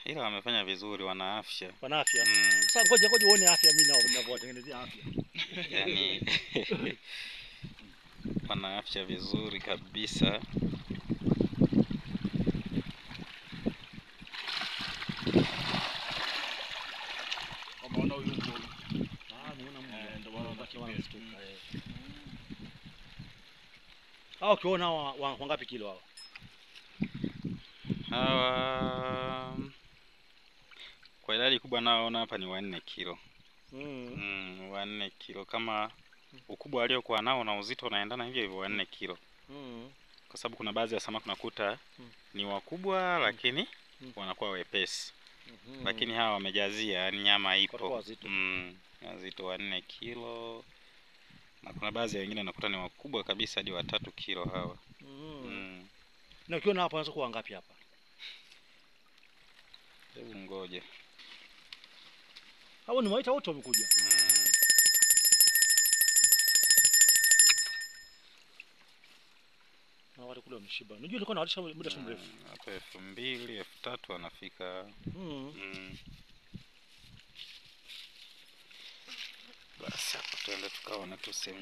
Ila wamefanya vizuri, wana afya. Wana afya. Sasa ngoja ngoja uone afya mimi nao ninavyowatengenezea afya. Yaani wana afya vizuri kabisa. Umeona huyu mbwa? Ah, naona mbwa. Ndio maana wanakimbia. Hao ukiona hawa wangapi kilo hawa? Hawa kwa idadi kubwa naona hapa ni 4 kilo. 4 kilo kama ukubwa aliokuwa nao na uzito unaendana hivyo hivyo 4 kilo. Kwa sababu kuna baadhi ya samaki unakuta ni wakubwa lakini wanakuwa wepesi. Lakini hawa wamejazia, yani nyama ipo. Wazito. Wazito 4 kilo. Na kuna baadhi ya wengine unakuta ni wakubwa kabisa hadi 3 kilo hawa. Na ukiona hapa wanaweza kuwa ngapi hapa? Hebu ngoje. Hao ni waita wote wamekuja. Na wale kule wameshiba. Unajua nilikuwa nawalisha muda si mrefu. Hapa 2000, 3000 wanafika. Basi hapo tuende tukaone tu sehemu.